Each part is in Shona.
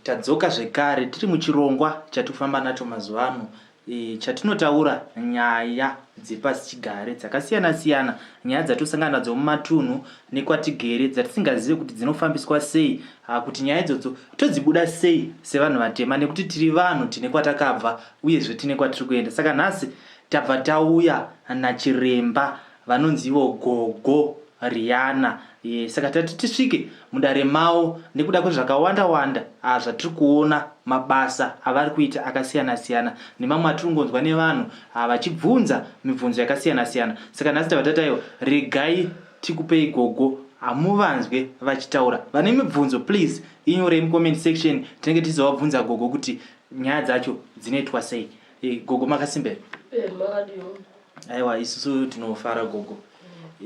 Tadzoka zvekare tiri muchirongwa chatikufamba nacho mazuva ano e, chatinotaura nyaya dzepasichigare dzakasiyana siyana, nyaya dzatosangana nadzo mumatunhu nekwatigere dzatisingazive kuti dzinofambiswa sei, ha, kuti nyaya idzodzo todzibuda sei sevanhu vatema nekuti tiri vanhu tine kwatakabva uyezve tine kwatiri kuenda. Saka nhasi tabva tauya nachiremba vanonzi ivo Gogo Riana. E, saka tati tisvike mudare mavo nekuda kwezvakawanda wanda ah, zvatiri kuona mabasa avari kuita akasiyana siyana nemamwe atiri kungonzwa nevanhu ah, vachibvunza mibvunzo yakasiyana siyana. Saka nhasi tava tataiwa regai tikupei gogo hamuvanzwe vachitaura. Vane mibvunzo please inyorei mucomment section tinenge tichizovabvunza gogo kuti nyaya dzacho dzinoitwa sei. E, gogo makasimba here? Eh, makadiwo. Aiwa isusu tinofara gogo.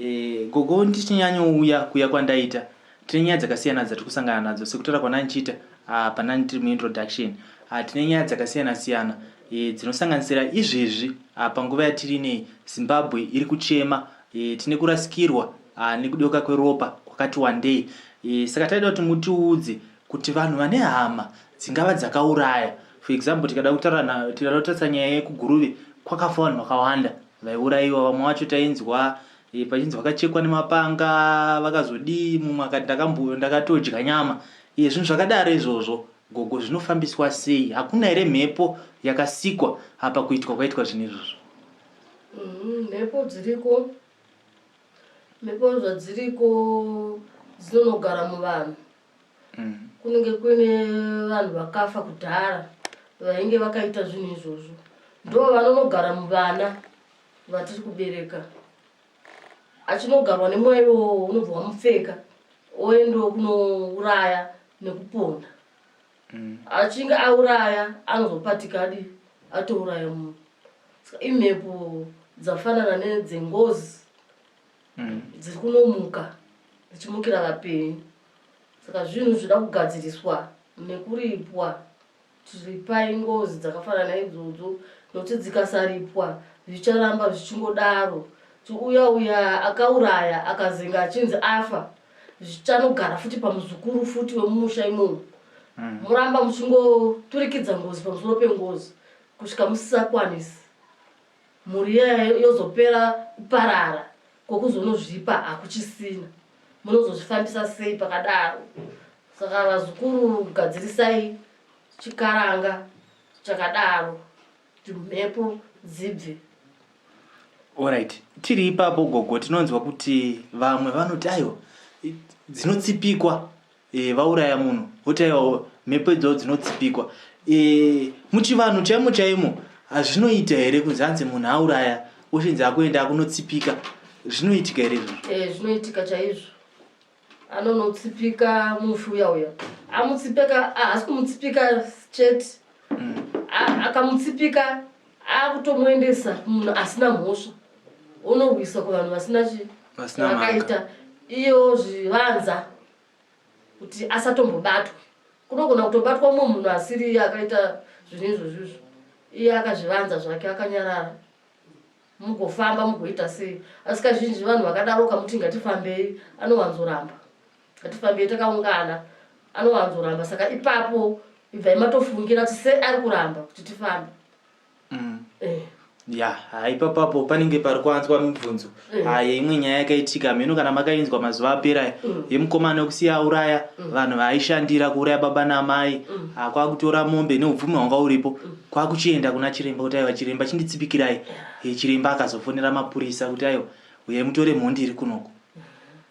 E, gogo ndichinyanyouya kuya kwandaita tine nyaya dzakasiyana dzatiri kusangana nadzo sekutaura kwandandichiita ah, pana ndiri muintroduction ah, tine nyaya dzakasiyana siyana e, dzinosanganisira izvezvi ah, panguva yatiri inei Zimbabwe iri kuchema e, tine kurasikirwa ah, nekudeuka kweropa kwakati wandei e, saka taida kuti mutiudze kuti vanhu vane hama dzingava dzakauraya for example tikada kutaura tikada kutarisa nyaya yekuguruve kwakafa vanhu vakawanda vaiurayiwa vamwe vacho tainzwa e, pachinzi vakachekwa nemapanga vakazodii mumwe akati ndakambo ndakatodya nyama e, zvinhu zvakadaro izvozvo gogo zvinofambiswa sei hakuna here mhepo yakasikwa apa kuitwa kwaitwa zvinhu izvozvo mhm, mhepo dziriko mhepo zvadziriko dzinonogara muvanhu mm. Kunenge kuine vanhu vakafa kudhara vainge vakaita zvinhu izvozvo ndo vanonogara muvana vatiri kubereka achinogarwa nemweya iwowo unobva wamupfeka oendawo kunouraya nekuponda mm. Achinge auraya anozopatika adi atouraya munhu saka imhepo dzafanana nedzengozi mm. Dziri kunomuka dzichimukira vapenyu Saka zvinhu zvinoda kugadziriswa nekuripwa. Ripai ngozi dzakafanana idzodzo nokuti dzikasaripwa zvicharamba zvichingodaro. Kuti uya uya akauraya akazenga achinzi afa zvichanogara futi pamuzukuru futi wemumusha imomo. Mm. Muramba muchingoturikidza ngozi pamusoro pengozi kusvika musisakwanisi. Mhuri iya yozopera kuparara kwokuzonozvipa hakuchisina. Munozozvifambisa sei pakadaro? Saka vazukuru gadzirisai chikaranga chakadaro kuti mhepo dzibve. Alright, tiri ipapo gogo tinonzwa kuti vamwe vanoti aiwa dzinotsipikwa e, vauraya munhu voti aiwa mhepo idzodzo dzinotsipikwa e, muchivanhu chaimo chaimo hazvinoita here kunzi hanzi munhu auraya ochinzi akuenda akunotsipika zvinoitika here izvozvo e, zvinoitika chaizvo anonotsipika mufi uya uya amutsipika haasi kumutsipika chete mm. Akamutsipika akutomuendesa kumunhu asina mhosva onorwisa kuvanhu vasina chi vakaita iyo zvivanza kuti asatombobatwe kunogona kutobatwa umwe munhu asiri iye akaita zvinhu izvozvo izvo iye akazvivanza zvake akanyarara mugofamba mugoita sei asi kazhinji vanhu vakadaro ukamuti ngatifambei anowanzoramba ngatifambei takaungana anowanzoramba saka ipapo ibvai matofungira kuti sei ari kuramba kuti tifambe mm. eh. Ya ha ipapapo panenge pari kuanzwa mibvunzo mm. Ha yeimwe nyaya yakaitika mheno kana makainzwa mazuva apera mm. Yemukomana wekusiya auraya mm. Vanhu vaaishandira kuuraya baba naamai mm. Ha kwakutora mombe neupfumi hwanga uripo mm. Kwakuchienda kuna chiremba kuti aiwa chiremba chinditsipikirai yeah. Chiremba akazofonera mapurisa kuti aiwa uyai mutore mhondi iri kunoko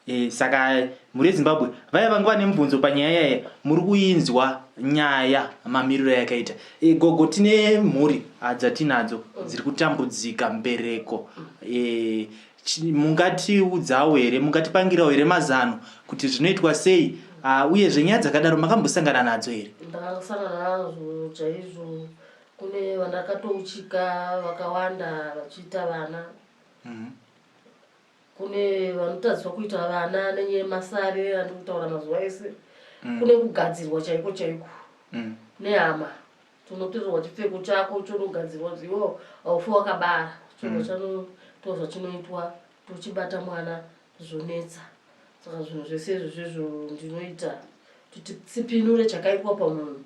E, saka mhuri yezimbabwe vaya vanga vane mubvunzo panyaya yaya muri kuinzwa nyaya mamiriro yakaita e, gogo tine mhuri dzatinadzo dziri kutambudzika mbereko e, mungatiudzawo here mungatipangirawo here mazano kuti zvinoitwa sei uyezve nyaya dzakadaro makambosangana nadzo here ndakasangana nazvo chaizvo kune vandakatouchika vakawanda vachiita vana mm -hmm. Kune vanotadziswa kuita vana nenyaya yemasare andiri kutaura mazuva ese mm. Kune kugadzirwa chaiko chaiko mm. Nehama tonotorerwa chipfeko chako chonogadzirwa ziwo haufi wakabara chobva mm. Chanotoa zvachinoitwa tochibata mwana zvonetsa saka zvinhu zvese izvo zvezvo ndinoita kuti titsipinure chakaitwa pamunhu.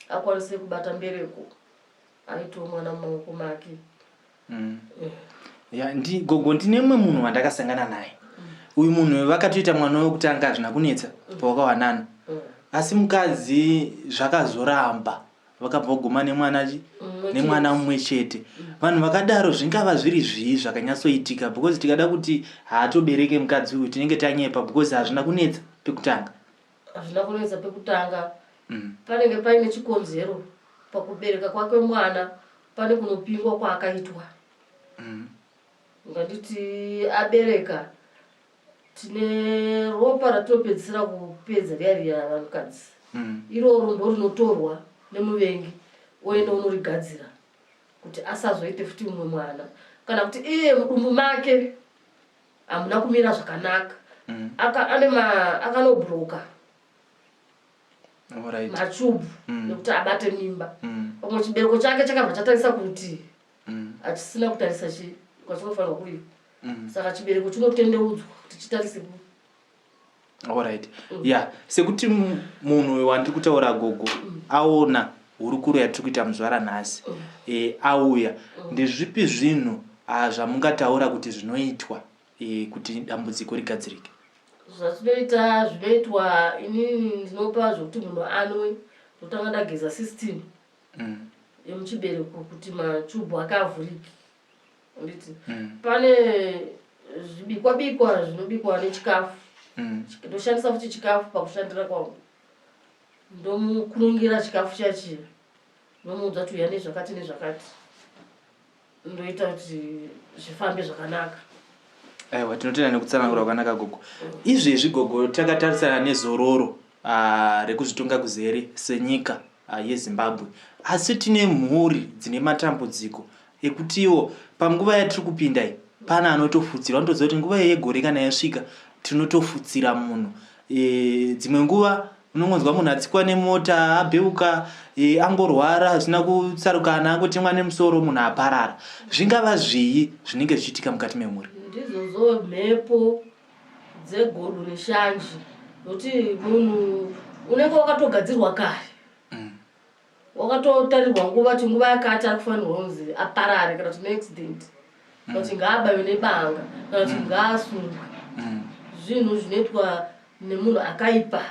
akwanise kubata mbereko aitewo mwana mumaoko make. Ya, ndi, gogo ndine mumwe munhu wandakasangana naye. Uyu munhu vakatoita mwana wekutanga hazvina kunetsa pawakawanana. Asi mukadzi zvakazoramba vakabva vaguma nemwana chi nemwana mumwe chete. Vanhu vakadaro zvingava zviri zvii zvakanyatsoitika because tikada kuti haatobereke mukadzi uyu tinenge tanyepa because hazvina kunetsa pekutanga. Hazvina kunetsa pekutanga. Panenge paine chikonzero pakubereka kwake mwana pane kunopingwa kwaakaitwa. Nganditi abereka tine ropa ratinopedzisira kupedza riya riya vanhukadzi. Iroro ndorinotorwa nemuvengi oenda onorigadzira kuti asazoite futi mumwe mwana kana kuti iye mudumbu make hamuna kumira zvakanaka. Aka, ane ma, akanobroka machubhu ekuti abate mimba. Pamwe chibereko chake chakabva chatarisa kurutivi hachisina kutarisa chi kwachinofanirwa kuri. Saka chibereko chinotendeudzwa kuti chitarise ku Alright. Ya, sekuti munhu uyu wandiri kutaura gogo aona hurukuro yatiri kuita muzuva ranhasi auya, ndezvipi zvinhu zvamungataura kuti zvinoitwa kuti dambudziko rigadzirike? Zvatinoita zvinoitwa, inini ndinopa zvekuti munhu anwe, ndotanga ndageza system yemuchibereko kuti machubhu ake avhurike. Handiti pane zvibikwa bikwa zvinobikwa nechikafu. Ndoshandisa futi chikafu pakushandira kwangu. Ndomukurungira chikafu chachiya, ndomuudza kuti uya nezvakati nezvakati, ndoita kuti zvifambe zvakanaka. Aiwa, tinotenda nekutsanangura kwakanaka gogo. Izvezvi gogo takatarisana nezororo rekuzvitonga kuzere senyika yeZimbabwe, asi tine mhuri dzine matambudziko ekutiwo panguva yatiri kupinda iyi pane anotofutsira. Vanotoziva kuti nguva yegore kana yasvika tinotofutsira munhu. Dzimwe nguva unongonzwa munhu atsikwa nemota, abheuka, angorwara zvisina kutsarukana, angotemwa nemusoro, munhu aparara. Zvingava zvii zvinenge zvichiitika mukati memhuri? Ndizvozvo mhepo dzegodo neshanje, nokuti munhu unenge wakatogadzirwa kare, wakatotarirwa nguva kuti nguva yakati ari kufanirwa kunzi aparare, kana kuti neaccident, kana kuti ngaabaiwe nebanga, kana kuti ngaasungwe. Zvinhu zvinoitwa nemunhu akaipa.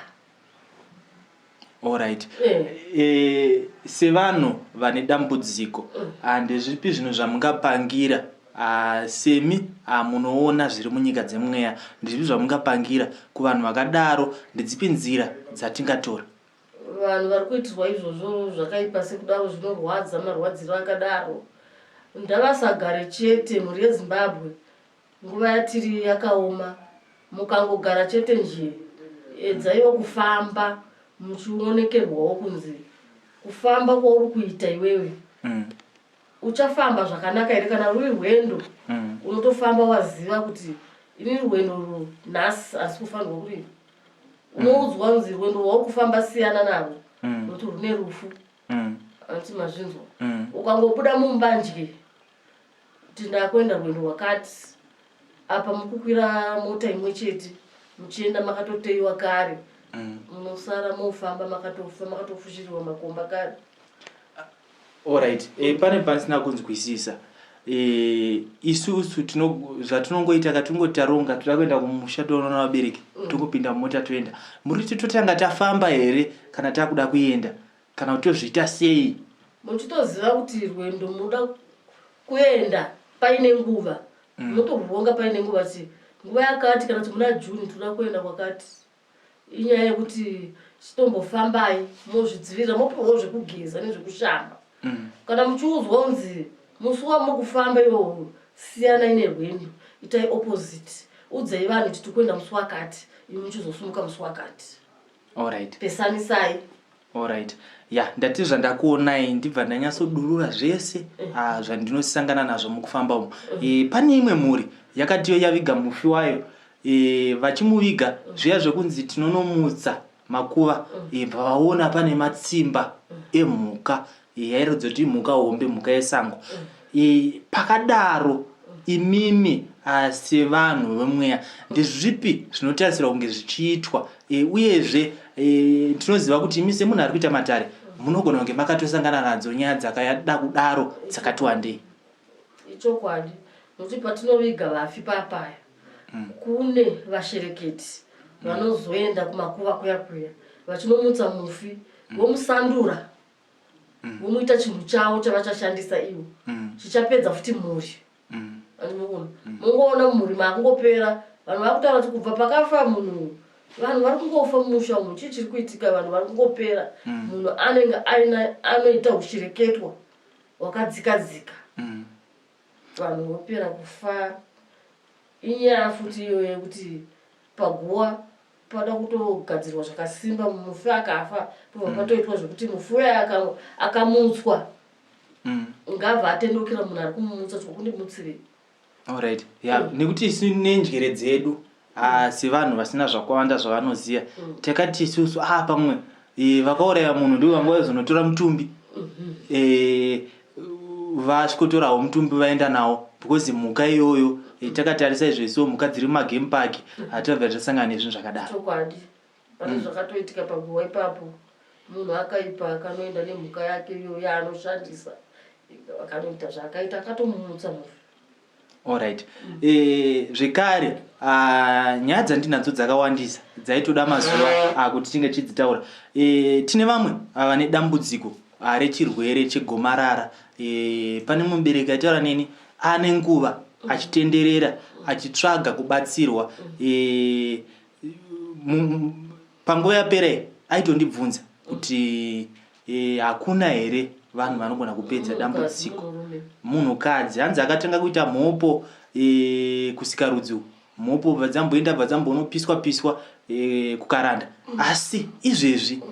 Alright. Sevanhu vane dambudziko, ndezvipi zvinhu zvamungapangira semi munoona zviri munyika dzemweya? Ndezvipi zvamungapangira kuvanhu vakadaro? Ndedzipi nzira dzatingatora? Vanhu vari kuitirwa izvozvo zvakaipa sekudaro zvinorwadza, marwadziro akadaro. Ndavasagare chete mhuri yeZimbabwe, nguva yatiri yakaoma. Mukangogara chete nje, edzaiwo kufamba muchionekerwawo kunzi kufamba kwauri kuita iwewe uchafamba zvakanaka here. Kana ruri rwendo, unotofamba waziva kuti ini rwendo urwu nhasi asi kufanirwa kuri unoudzwa kunzi rwendo rwauri kufamba siyana narwo nokuti rune rufu. Anoti mazvinzwa, ukangobuda mumba nje kuti ndakuenda rwendo rwakati, apa mukukwira mota imwe chete muchienda makatoteiwa kare, munosara mofamba makatofa, makatofushiriwa makomba kare. Alright. Pane pasina kunzwisisa. Isusu zvatinongoita katingoti taronga toda kuenda kumusha toona vabereki, tongopinda mumota toenda. Muri kuti totanga tafamba here kana takuda kuenda, kana kuti tozviita sei? Muchitoziva kuti rwendo munoda kuenda paine nguva, munotoronga paine nguva kuti nguva yakati, kana kuti muna June toda kuenda kwakati. Inyaya yekuti chitombofambai mozvidzivirira, mopiwawo zvekugeza nezvekushamba. Kana muchiudzwa kunzi musi wamuri kufamba iwowo siyanai nerwendo, itai opposite, udzai vanhu kuti tiri kuenda musi wakati, imi muchizosumuka musi wakati. Alright. Pesanisai. Alright. Ya, ndati zvandakuonai ndibva ndanyatsodurura zvese zvandinosangana nazvo mukufamba umu. Pane imwe mhuri yakatiyo yaviga mufi wayo, vachimuviga zviya zvekunzi tinonomutsa makuva, bva vaona pane matsimba emhuka yairatidza kuti imhuka hombe, mhuka yesango. Pakadaro imimi sevanhu vemweya ndezvipi zvinotarisirwa kunge zvichiitwa? Uyezve tinoziva kuti imi semunhu ari kuita matare Munogona kunge makatosangana nadzo nyaya dzakada kudaro dzakati wandei. Ichokwadi, nokuti patinoviga vafi papaya kune vashereketi vanozoenda kumakuva kuya kuya vachinomutsa mufi, vomusandura, vomuita chinhu chavo chavachashandisa ivo, chichapedza futi mhuri. Andimukuna mungoona mhuri makungopera, vanhu vakutaura kuti kubva pakafa munhu vanhu vari kungofa mumusha umu, chii chiri kuitika? Vanhu vari kungopera. Munhu anenge aina anoita ushereketwa hwakadzika dzika, vanhu vopera kufa. Inyaya futi iyoyo yekuti paguva pada kutogadzirwa zvakasimba. Mufi akafa pobva patoitwa zvekuti mufi uya akamutswa ngabva atendukira munhu ari kumumutsa kuti wakundimutsirei. Alright, ya, nekuti isu nenjere dzedu, ah, sevanhu vasina zvakawanda zvavanoziva, takati isusu, ah, pamwe vakauraya munhu ndivo vanga vazonotora mutumbi, vasvikotorawo mutumbi vaenda nawo, because mhuka iyoyo, takatarisa izvo isuwo mhuka dziri mumagame park, hatabva tasangana nezvinhu zvakadaro. Chokwadi, pane zvakatoitika paguva ipapo. Munhu akaipa akanoenda nemhuka yake iyoyo yaanoshandisa, akanoita zvaakaita, akatomumutsa mufi. Alright, zvekare, ah, nyaya dzandinadzo dzakawandisa dzaitoda mazuva akuti tinge tichidzitaura. Tine vamwe vane dambudziko rechirwere chegomarara. Pane mumwe mubereki aitaura neni ane nguva achitenderera achitsvaga kubatsirwa. Panguva yapera iyi aitondibvunza kuti hakuna here vanhu vanogona kupedza dambudziko. Munhukadzi, Munhukadzi. Hanzi akatanga kuita mhopo kusikarudzi uku, mhopo bva dzamboenda, bva dzambonopiswa piswa kukaranda, asi izvezvi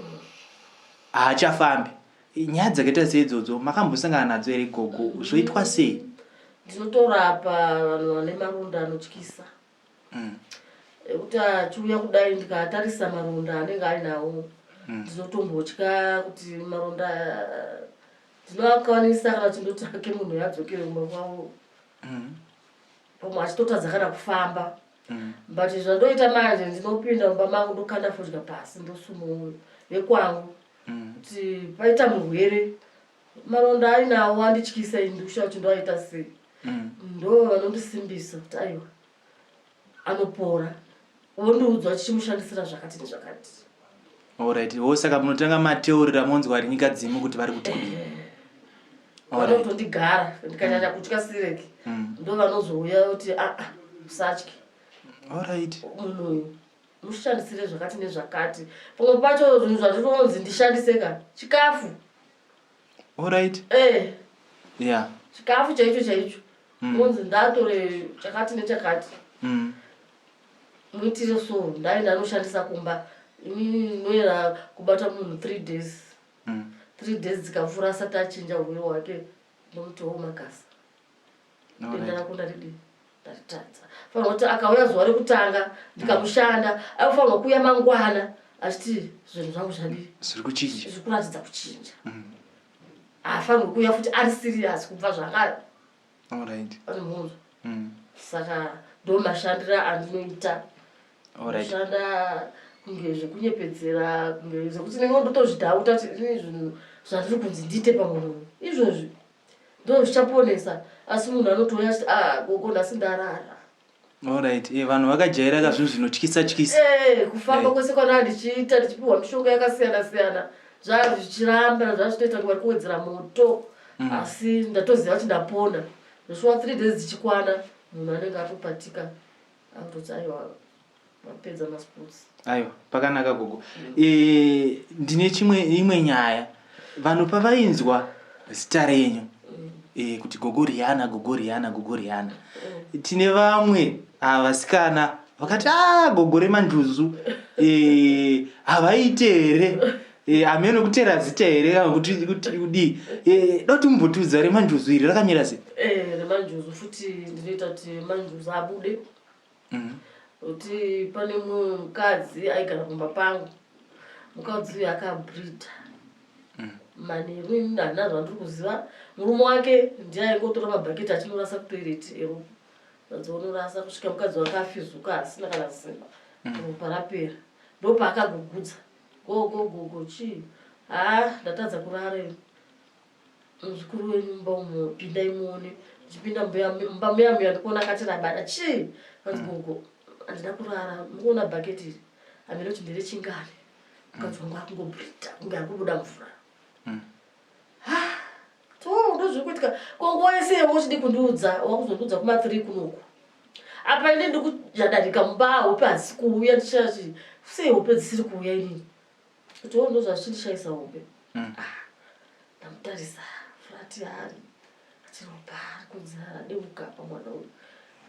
haachafambi. Nyaya dzakaita seidzodzo makambosangana nadzo here, gogo? Zvoitwa sei? Ndinotorapa vanhu vane maronda anotyisa ekuti achiuya kudai, ndikatarisa maronda anenge ainawo, ndinotombotya kuti maronda ndinoakwanisa kana kuti ndoti ake munhu yadzokere kumba kwavo, pamwe achitotadza kana kufamba. But zvandoita manje, ndinopinda mumba mangu, ndokanda fodya pasi, ndosumuwo vekwangu kuti paita murwere, maronda ainawo andityisa, ini ndikushaa kuti ndoaita sei. Ndo vanondisimbisa kuti aiwa, anopora, wondiudzwa chichimushandisira zvakati nezvakati. Alright, wo saka munotanga mateurira, monzwa ri nyika dzimu kuti vari kuti kudii. Vanotondigara, ndikanyanya kutya sireki, ndo vanozouya kuti, aa, usatye, munhu uyu mushandisire zvakati nezvakati. Pamwe pacho zvinhu zvandinonzi ndishandise ka chikafu. Chikafu chaicho chaicho. Unonzi ndatore chakati nechakati, muitire so. Ndaenda anoshandisa kumba, inini ndinoera kubata munhu 3 days. 3 days dzikapfuura asati achinja urwere hwake, ndomutiwo makasa, denda rako ndaridi ndaritadza. Fanira kuti akauya zuva rekutanga ndikamushanda, aifanirwa kuuya mangwana achiti zvinhu zvangu zvadii? Zviri kuchinja. Zviri kuratidza kuchinja. Haafanirwi kuuya futi ari serious kubva zvanga ane mhunzo. Saka ndo mashandira andinoita. Kushanda kunge zvekunyepedzera, kunge zvekuti ndinenge ndotozvidhauta kuti ini zvinhu zvandiri kunzi ndiite pamunhu izvozvi ndo zvichaponesa, asi munhu anotouya achiti, "Ah, gogo, nhasi ndarara." Alright, vanhu vakajaira ka zvinhu zvinotyisa tyisa. Kufamba kwese kwanaa ndichiita, ndichipiwa mishonga yakasiyana siyana, zvaa zvichiramba, zvazvitoita kunge vari kuwedzera moto, asi ndatoziva kuti ndapona. Zvoshuwa 3 days dzichikwana, munhu anenge atopatika, akutoti aiwa, mapedza masports. Aiwa, pakanaka, gogo. Ndine chimwe imwe nyaya. Vanhu pavainzwa zita renyu kuti gogo Riana, gogo Riana, gogo Riana, tine vamwe vasikana vakati, "A, gogo remanjuzu havaite here?" Hamene kutera zita here kana kuti kudii? Doti mumbotiudza remanjuzu iri rakamira sei? Remanjuzu futi ndinoita kuti manjuzu abude, kuti pane mumwe mukadzi aigara kumba pangu. Mukadzi uyu akabhridha manheru, ini handina zvandiri kuziva. Murume wake ndiye aingotora mabhaketi achinorasa kutoireti eropa, adzonorasa kusvika mukadzi wake afizuka, asina kana simba, ropa rapera. Ndopaakagugudza, "Gogo, gogo, chii?" Haa ndatadza kurara ini. Muzukuru wenyu mumba umo pindai muone. Ndichipinda mumba muya muya ndikuona akati rabada chii? Hanzi gogo handina kurara mukuona bucket iri hameno kuti ndere chingani. Mukadzi wangu akungobreatha kunge ari kubuda mvura. To ndozviri kuitika ko nguva yese yanga uchidi kundiudza wakuzondiudza kuma 3 kunoku. Apa ini ndikujadarika mumba hope hadzisi kuuya ndichati sei hope dzisiri kuuya inini. Kuti wo ndozvazvichindishaisa hope. Ah, ndamutarisa furati yaari achiropa ari kunzi aradeuka apa mwana uyu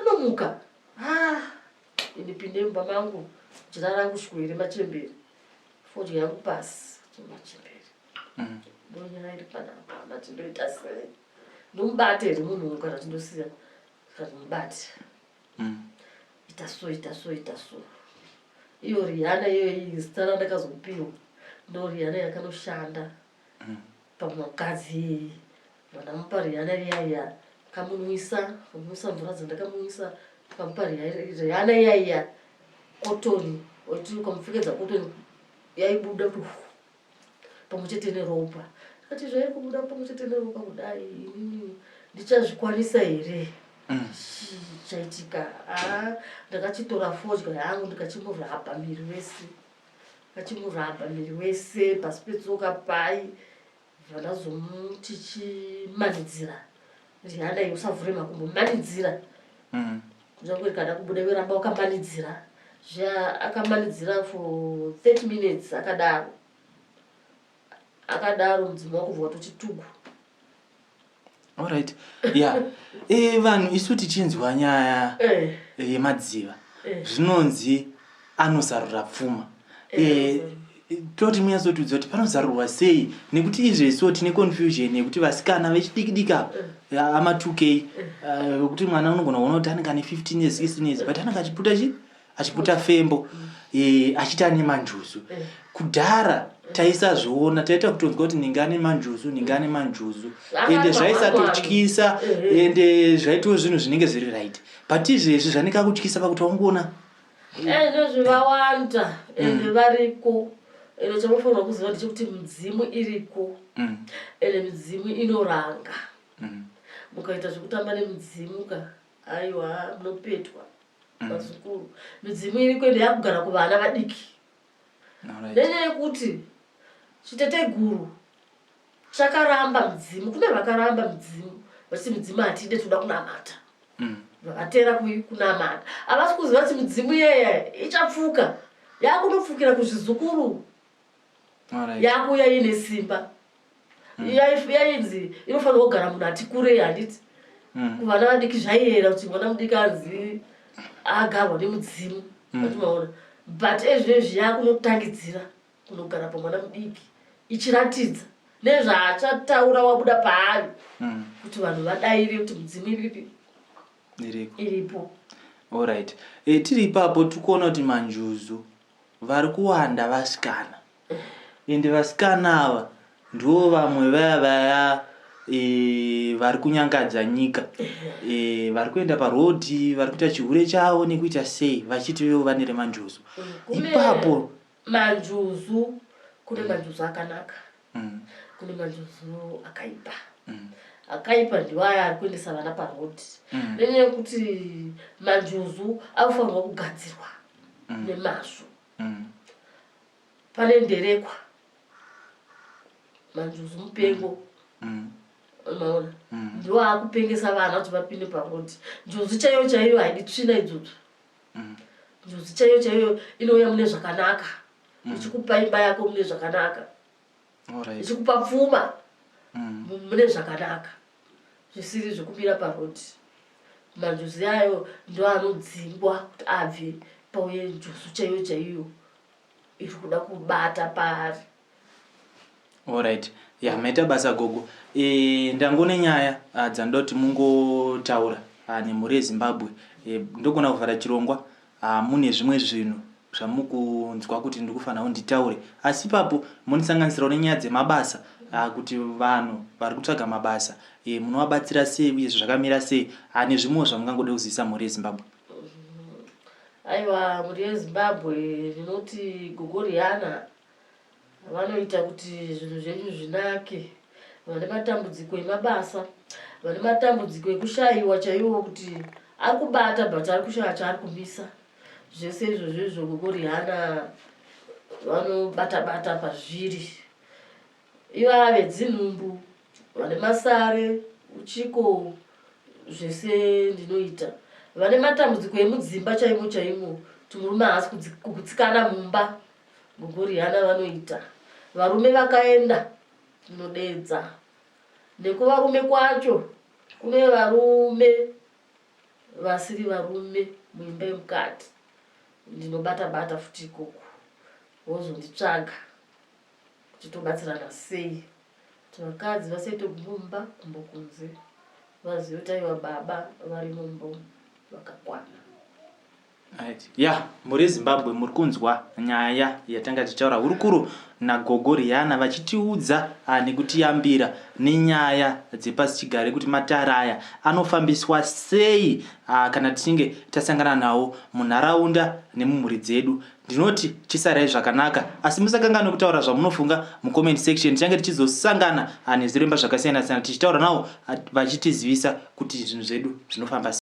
anomuka. Ah, ini pinde mumba mangu jira rangu shwere machembere fodya yangu pasi machembere. Ndonyaya iri panapa ndati ndoita sei ndomubate here munhu uyu kana kuti ndosiya ndikati mubate. Ita so ita so ita so. Iyo Rihanna iyoyi zita randakazopiwa ndo Rihanna yakanoshanda pamukadzi iyeye. Vandamupa Rihanna iya iya kamunwisa kamunwisa mvura dzandakamumwisa kamupa Rihanna iya iya kotoni waiti ukamupfekedza kotoni yaibuda kuti pamwe chete neropa. Ndikati zvairi kubuda pamwe chete neropa kudai inini ndichazvikwanisa here? Chii chaitika? Ah, ndakachitora fodya yangu ndikachimurabha miri wese. Ndakachimurabha miri wese pasi petsoka pai bva ndazomuti chimanidzira. Rihanna iwe usavhure makumbo manidzira. Kunyange rikada kubuda iwe ramba wakamanidzira. Zviya akamanidzira for 30 minutes akadaro. Akadaro mudzimu wako ubva watoti tugu. Alright. Yeah. Vanhu isu tichinzwa nyaya yemadziva zvinonzi anozarura pfuma. Toti munyatsotiudza kuti panozarurwa sei nekuti izvezvo tine confusion yekuti vasikana vechidiki diki apa ama 2K vekuti mwana unogona kuona kuti anenge ane 15 years 16 years but anenge achiputa chi achiputa fembo achiti ane manjuzu. Kudhara taisazviona, taita kutonzwa kuti ninge ane manjuzu, ninge ane manjuzu, ende zvaisatotyisa, ende zvaitiwo zvinhu zvinenge zviri right, but izvezvi zvanenge akutyisa pakuti waungoona Ndozvivawanda ende variko. Ende chamunofanirwa kuziva ndechekuti midzimu iriko. Ende midzimu inoranga. Mukaita zvekutamba nemidzimu ka, aiwa munopetwa vazukuru. Midzimu iriko ende yakugara kuvana vadiki. Nenyaya yekuti chiteteguru chakaramba midzimu, kune vakaramba midzimu vachiti midzimu hatide, toda kunamata. Vakatera kunamata. Havasi kuziva kuti midzimu iyeye ichapfuka, yakunopfukira kuzvizukuru. Yakuuya iine simba. Yainzi inofanirwa kugara munhu ati kurei, handiti? Kuvana vadiki zvaiyera kuti mwana mudiki anzi agarwa nemudzimu. Atimaona. But ezvinezvi yakunotangidzira kunogara pamwana mudiki ichiratidza nezvaachataura wabuda paari kuti vanhu vadaire kuti mudzimu iripi iripo. Alright. Tiri ipapo tikuona kuti manjuzu vari kuwanda vasikana, ende vasikana ava ndivo vamwe vaya vaya vari kunyangadza nyika, vari kuenda parodhi, vari kuita chihure chavo nekuita sei vachiti ivo vane remanjuzu. Ipapo manjuzu, kune manjuzu akanaka, kune manjuzu akaipa. Akaipa ndiwo aya ari kuendesa vana parodhi. Nenyaya yekuti manjuzu anofanirwa kugadzirwa nemazvo. Pane nderekwa manjuzu mupengo. Unoona? Ndiwo akupengesa vana kuti vapinde parodhi. Njuzu chaiyo chaiyo haidi tsvina idzodzo. Njuzu chaiyo chaiyo inouya mune zvakanaka. Ichikupa imba yako mune zvakanaka. Ichikupa pfuma mune zvakanaka. Zvisiri zvekumira parodhi. Manjuzu ayo ndo anodzingwa kuti abve pauye njuzu chaiyo chaiyo iri kuda kubata paari. Alright. Ya, maita basa gogo. Ndangone nyaya dzandoti mungotaura nemhuri yeZimbabwe. Ndogona kuvhara chirongwa mune zvimwe zvinhu zvamukunzwa kuti ndikufanira nditaure. Asi ipapo munisanganisirawo nenyaya dzemabasa, kuti vanhu vari kutsvaga mabasa munovabatsira sei uye zvakamira sei, nezvimwewo zvamungangode kuzivisa mhuri yeZimbabwe. Aiwa, mhuri yeZimbabwe ndinoti gogo Rihanna Vanoita kuti zvinhu zvenyu zvinake. Vane matambudziko emabasa, vane matambudziko ekushayiwa chaiwo kuti ari kubata but ari kushaya chaari kumisa. Zvese izvozvo izvo gogo Rihanna vanobata bata pazviri. Ivava vedzinhumbu, vane masare, uchiko zvese ndinoita. Vane matambudziko emudzimba chaimo chaimo kuti murume haasi kugutsikana mumba. Gogo Rihanna vanoita. Varume vakaenda tinodedza. Nekuvarume kwacho kune varume vasiri varume muimba yemukati. Ndinobata bata futi ikoko. Vozonditsvaga kuti tobatsirana sei kuti vakadzi vasaite gumbo mumba gumbo kunze vazive kuti aiwa baba vari mumba vakakwana. Right. Ya, mhuri yeZimbabwe muri kunzwa nyaya yatanga tichitaura hurukuro nagogo Rihanna vachitiudza ah, nekutiyambira nenyaya dzepasichigare kuti matare aya anofambiswa sei ah, kana tichinge tasangana nawo munharaunda nemumhuri dzedu. Ndinoti chisarai zvakanaka asi musakanganwe kutaura zvamunofunga mucomment section. Tichange tichizosangana ah, nezviremba zvakasiyana siyana tichitaura nawo ah, vachitizivisa kuti zvinhu zvedu zvinofamba sei.